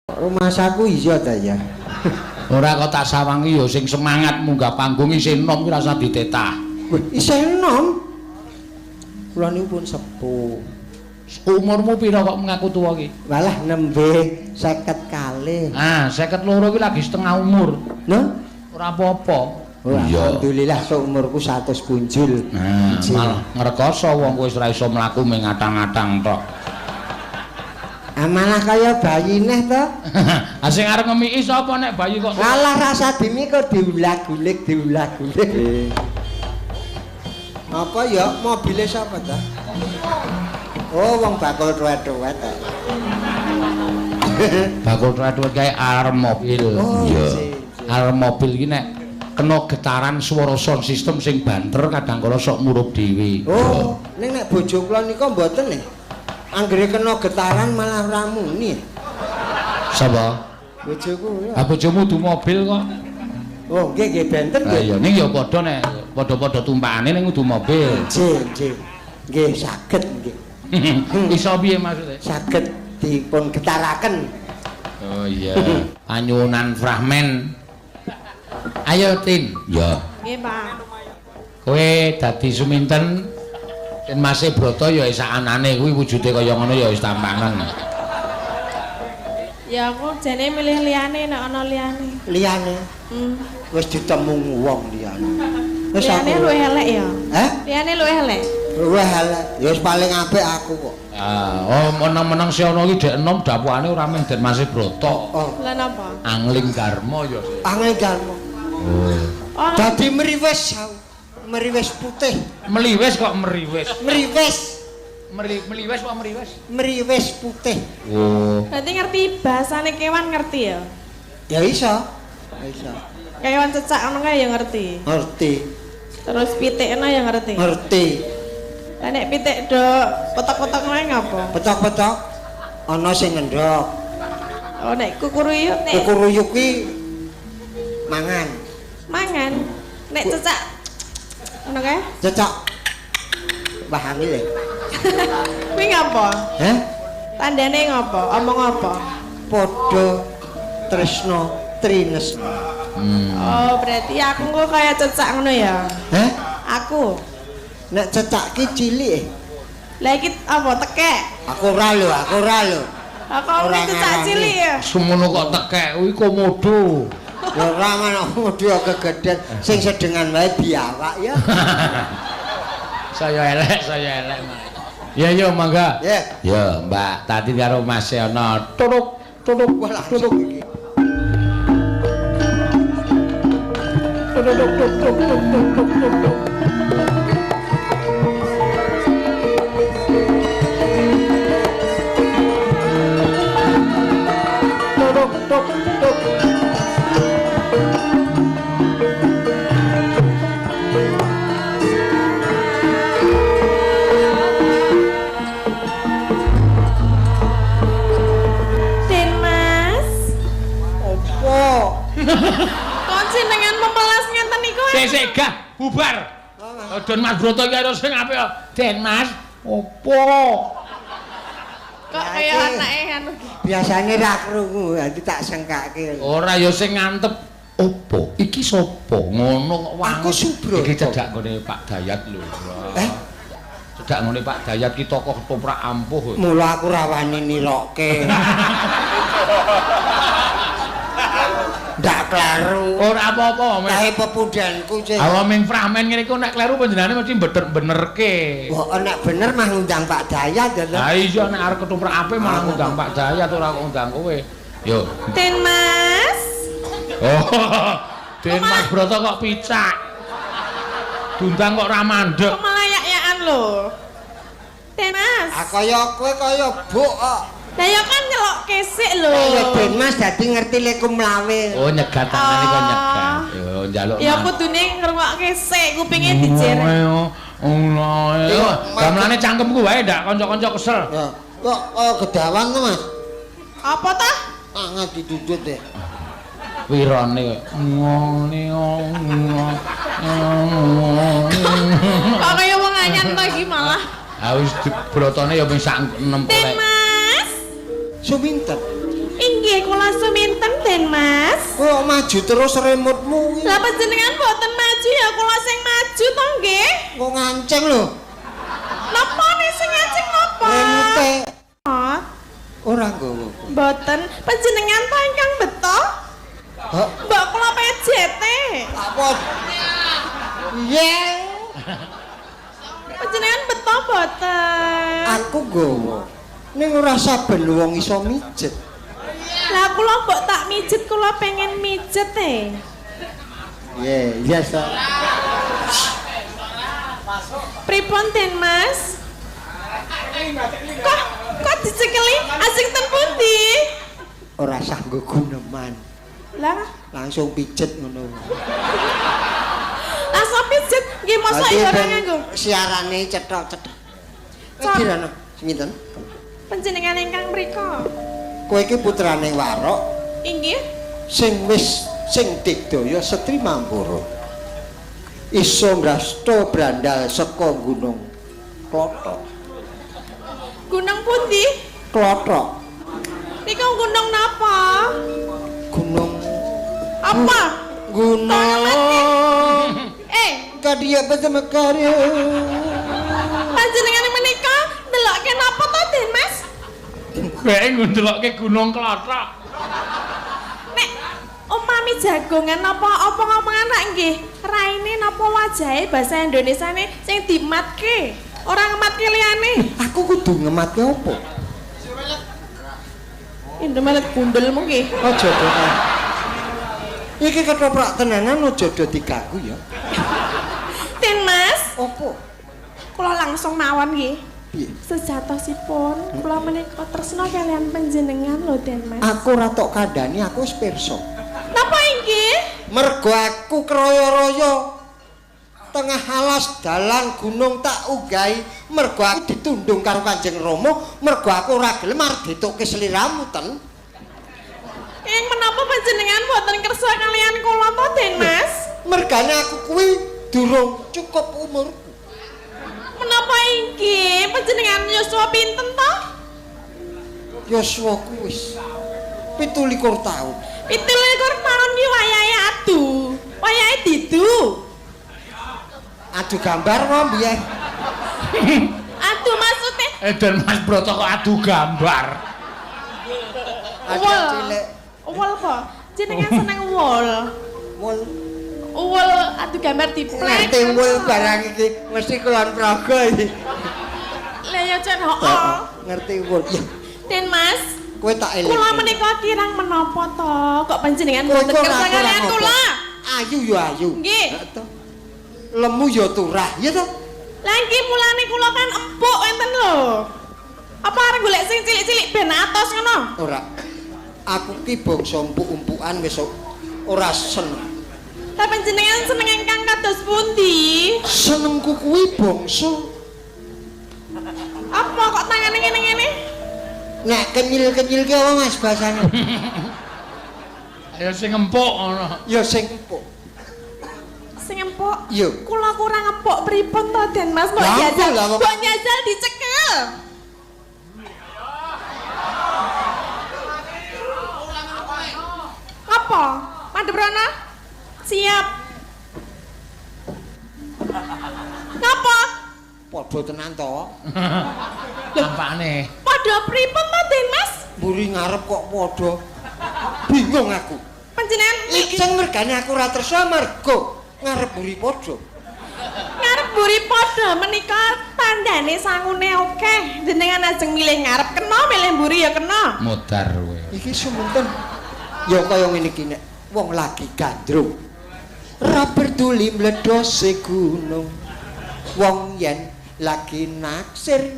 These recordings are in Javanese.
Rumasaku iya ta ya. Ora kok tak sawangi ya sing semangat munggah panggung isih enom ki rasa ditetah. Wih, isih enom. Kula niku pun sepuh. Umurmu pira kok mengaku tuwa ki? Walah nembe 52. Ah, 52 ki lagi setengah umur. Lho? Ora apa-apa. Oh, alhamdulillah seumurku 100 punjul. Nah, malah ngrekoso wong kowe wis ora iso mlaku mung ngatang-ngatang tok. Ah, malah kaya bayi neh to. Ah sing arep ngemiki sapa nek bayi kok. Alah rasa dimi kok diulag-ulik, diulag-ulik. Apa ya mobile sapa ta? Oh, wong bakul tuwet-tuwet. Bakul tuwet-tuwet kae alarm mobil. Oh, iya. Alarm mobil iki nek kena getaran swara sound system sing banter kadang kala sok murup dhewe. Oh, ning nek bojo kula nika mboten nih. Anggere kena getaran malah ora muni. Sapa? Bojoku ya. Ah bojomu du mobil kok. Oh, nggih nggih benten nggih. Lah iya ning ya padha nek padha-padha tumpakane ning kudu mobil. Nggih, nggih. Nggih saged nggih. Iso piye maksude? Saged dipun getaraken. Oh iya. Panyuwunan fragmen. Ayo Tin. Ya. Nggih, Pak. Kowe dadi suminten Tin Mase Brata ya wis anane kuwi wujude kaya ngono ya wis tampangan. Ya aku jane milih liyane nek ana liyane. Liyane? Wis ditemu wong liyane. Wis liyane luwih elek ya. Heh? Liyane luwih elek. Luwih elek. Ya wis paling apik aku kok. Ah, oh meneng-meneng si ana iki dek enom dapukane ora mung Den Mase Brata. Oh. Lah napa? Angling Darma ya. Angling Darma. Oh. Dadi mriwis aku. Meriwis putih. Meliwis kok meriwis? Meriwis. Meliwis kok meriwis? Meriwis putih. Oh. Berarti ngerti bahasane kewan ngerti ya? Ya iso. Iso. Kewan cecak ngono kae ya ngerti. Ngerti. Terus pitikno ya ngerti. Ngerti. Lah nek pitik do petok-petok ngono ngapa? Petok-petok ana sing ngendhok. Oh nek kukuruyuk nek kukuruyuk kuwi mangan. Mangan. Nek cecak ngono kae? Cecak. Wah angel e. Kuwi ngapa? Heh? Tandane ngapa? Omong apa? Padha tresna trinesna. Oh, berarti aku kok kaya cecak ngono ya? Heh? Aku. Nek cecak ki cilik. Lah iki apa tekek? Aku ora lho, aku ora lho. Aku ora cecak cilik ya. Semono kok tekek kuwi komodo. Ora ngono komodo kegedhen sing sedengan wae biawak ya. Saya elek, saya elek. Ya yo mangga. Ya. Ya, Mbak Tati karo Mas ana turuk turuk turuk iki. Turuk tuk tuk tuk tuk tuk tuk. Turuk tuk tuk. Kok jenengan memelas ngenten niku? Sik sik gah bubar. Den Mas Broto iki karo sing apik. Den Mas, opo? Kok kaya anake anu ki. Biasane ra krungu, dadi tak sengkake. Ora ya sing ngantep opo? Iki sapa? Ngono kok wangun. Aku Subroto. Iki cedhak nggone Pak Dayat lho. Eh? Cedhak nggone Pak Dayat ki tokoh ketoprak ampuh. Mula aku ra wani nirokke. Ndak kleru. Ora apa-apa. Kae pepundanku sing. Awa ming fragmen ngene iku nek kleru panjenengane mesti bener-benerke. Kok nek bener mah ngundang Pak Dayat ya. Lah iya nek arep ketoprak apik malah ngundang Pak Dayat ora kok ngundang kowe. Yo. Den Mas. Oh. Den Mas Broto kok picak. Diundang kok ora mandek. Kok malah yak-yakan lho. Den Mas. Ah kaya kowe kaya buk kok. Lah ya kan nyelok kesik lho. Kaya Den Mas dadi ngerti leku mlawe. Oh nyegat tangane kok nyegat. Yo njaluk. Ya kudune ngrungokke sik kupinge dijer. Ngono. Gamelane cangkemku wae ndak kanca-kanca kesel. Ya, kok gedawan to Mas? Apa ta? Tangan didudut e. Wirane ngene ngono. Kok kaya wong anyan to iki malah. Ha wis brotone ya ping sak 6 Den Mas. Suminten. Inggih. Inggih kula suminten Den Mas. Kowe kok maju terus remotmu kuwi. Lah panjenengan boten maju ya kula sing maju to nggih. Kok nganceng lho. Napa nih sing nganceng napa? Remote Oh, ora nggawa. boten. Panjenengan ta ingkang beto? Hah? Mbok kula PJT. Apa? Iya. Panjenengan beto boten? Aku nggawa. Ning ora saben wong iso mijet. Lah kula mbok tak mijet, kula pengen mijet e. Iya, iya sa. Pripun Den Mas? Kok kok dicekeli asing ten pundi? Ora sah nggo guneman. Lah Langsung pijet ngono. langsung pijet nggih mosok ya ora nganggo. Siarane cethok-cethok. Cor. Dirana, sinten? Panjenengan ingkang mriku. Kowe iki putrane Warok Inggih. sing wis sing digdaya Setri Mampura. Iso mrasta brandal saka gunung Klothok. Gunung pundi? Klothok. Niku gunung napa? Gunung Apa? Gunung. Eh, Kadia bersama karya. panjenengan menika ndelokke napa to Den Mas? Kowe ndelokke Gunung Klothok. Nek umpami jagongan napa apa ngomongan rak nggih, raine napa wajahe basa Indonesiane sing dimatke, ora ngematke liyane. Aku kudu ngematke apa? Indomaret gundelmu nggih. Aja do. Iki ketoprak tenanan aja do diganggu ya. Den Mas, Apa? kula langsung mawon nggih. Piye? Sejatosipun kula menika tresna kalian panjenengan lho Den Mas. Aku ora tok kandhani, aku wis pirsa. Napa inggih? Mergo aku kroyo-royo tengah alas dalan gunung tak unggahi, mergo aku ditundung karo Kanjeng Rama, mergo aku ora gelem arep ditukke sliramu ten. Ing menapa panjenengan boten kersa kalian kula to Den Mas? Mergane aku kuwi durung cukup umurku. Menapa inggih? Panjenengan yuswa pinten to? Yuswa ku wis 27 taun. 27 taun ki wayahe adu. Wayahe didu. Adu gambar wae mbiyen. Adu maksude Den Mas Broto kok adu gambar. Adu Wol. cilik. Wol apa? Jenengan seneng wol. Wol. Wol adu gambar diplek. Ngerti wol barang iki mesti Kulon Progo iki. Lah ya jan hooh. Ngerti wol. Ya, Den Mas, kowe tak eling. kula menika kirang menapa to? Kok panjenengan Kowe boten kok kersa ora kalian apa? kula? Ayu ya ayu. Nggih. Heeh to. Lemu ya turah, ya to? Lah nggih mulane kula kan empuk enten lho. Apa arep golek sing cilik-cilik ben atos ngono? Ora. Aku ki bangsa empuk-empukan wis ora seneng. Lah panjenengan seneng ingkang kados pundi? Senengku kuwi bangsa Apa kok tangane ngene-ngene? nek kenyil-kenyil ki apa Mas bahasane? Ya sing empuk ngono. Ya sing empuk. Sing empuk. Iya. Kula kurang empuk pripun to Den Mas? Mbok Lah, jajal, lah, wong- mbok jajal dicekel. Apa? Madhep rono? Siap. Ngapa? Padha tenan to. Tampakne. Padha pripun to Den Mas? Mburi ngarep kok padha. Bingung aku. Panjenengan Iki sing mergane aku ora tresna mergo ngarep mburi padha. Ngarep mburi padha menika tandane sangune akeh. Jenengan ajeng milih ngarep kena, milih mburi ya kena. Modar kowe. Iki sumunten. Ya kaya ngene iki nek wong lagi gandrung. Ra peduli mledose gunung. Wong yen lagi naksir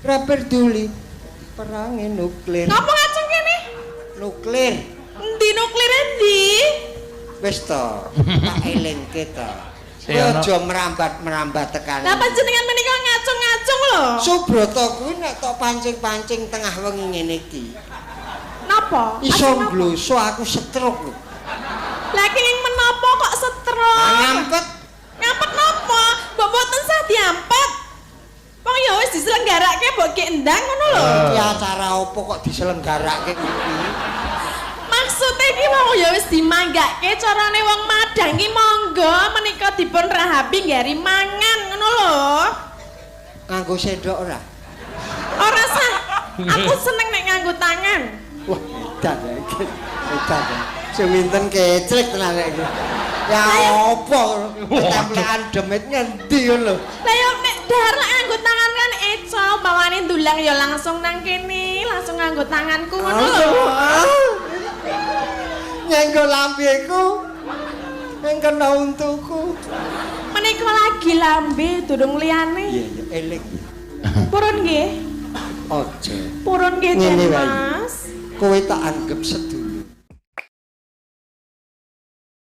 ra peduli perange nuklir. Ngapa ngacung kene? Nuklir. Endi nuklire endi? Wis to, tak elingke to. Sing Kowe ana- aja merambat-merambat tekan. Lah panjenengan menika ngacung-ngacung lho. Subrata kuwi nek tok pancing-pancing tengah wengi ngene iki. Napa? Iso Ajeng napa? ngloso aku stroke lho. Lah kenging menapa kok stroke? Ah, ngampet. Ngampet napa? Mbok mboten sah diampet. Wong ya wis diselenggarake mbok ge endang ngono lho. Iki acara apa kok diselenggarake kuwi? wong ya wis dimanggake carane wong madang ki monggo menika dipun rahapi nggari mangan ngono lho. Nganggo sendok ora? Ora sah. Aku seneng nek nganggo tangan. Wah, edan ya iki. Edan ya. Suminten kecrek tenan iki. Ya apa? Templekan demit ngendi ngono lho. Lah yo nek dahar lek nganggo tangan kan eco, bawane ndulang ya langsung nang kene, langsung nganggo tanganku ngono lho. Nyenggol lambeku. Yang kena untuku. Menika lagi lambe durung liyane. Iya, iya, eling. Purun nggih. Aja. Purun nggih Ngene Den wae. Mas. Kowe tak anggap sedulur.